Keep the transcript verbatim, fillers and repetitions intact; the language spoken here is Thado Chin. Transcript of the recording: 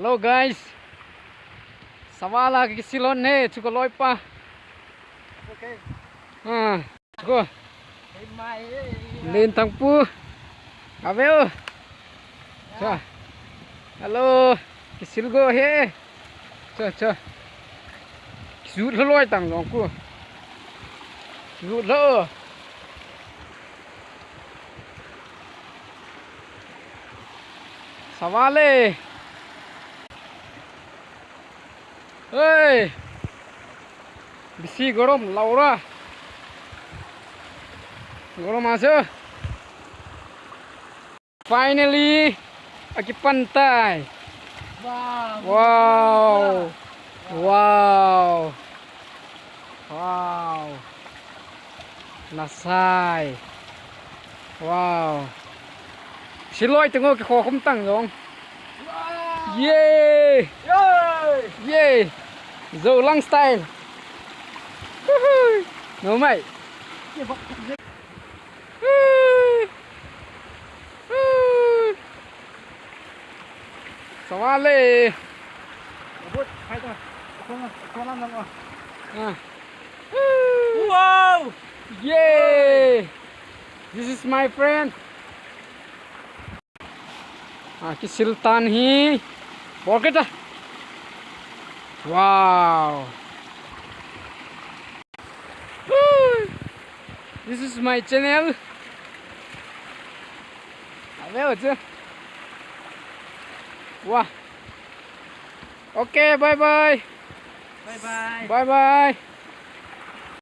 Hello guys. Savala kisil lhon e, chuko loipa. Okay. Ah, chuko. Hey, mai, hey, hey. Lenthangpu. Aveu. Cha. Hello. Kisil go he. Cha, cha. Kisut lhon loi tang jong ku. Kisut lhon. Savale. Hey. Bisi gorom, Laura. Gorom ase. Finally, akipan tai. Wow. Wow. Wow. Wow. Nasai. Wow. Siloi tengo ke kho khum tang jong. Wow. Yay. Yay. Yay. Zolang style. Woohoo. No mai. Woo. Woo. Savale. Abot, hai ta. Ako na, ako na lang, oh. Ah. Wow! Yay! This is my friend. Ah, kisil tan hi. Bol kita. Wow. Woo! This is my channel. Aveu che. Wah. Okay, bye bye. Bye bye. Bye bye.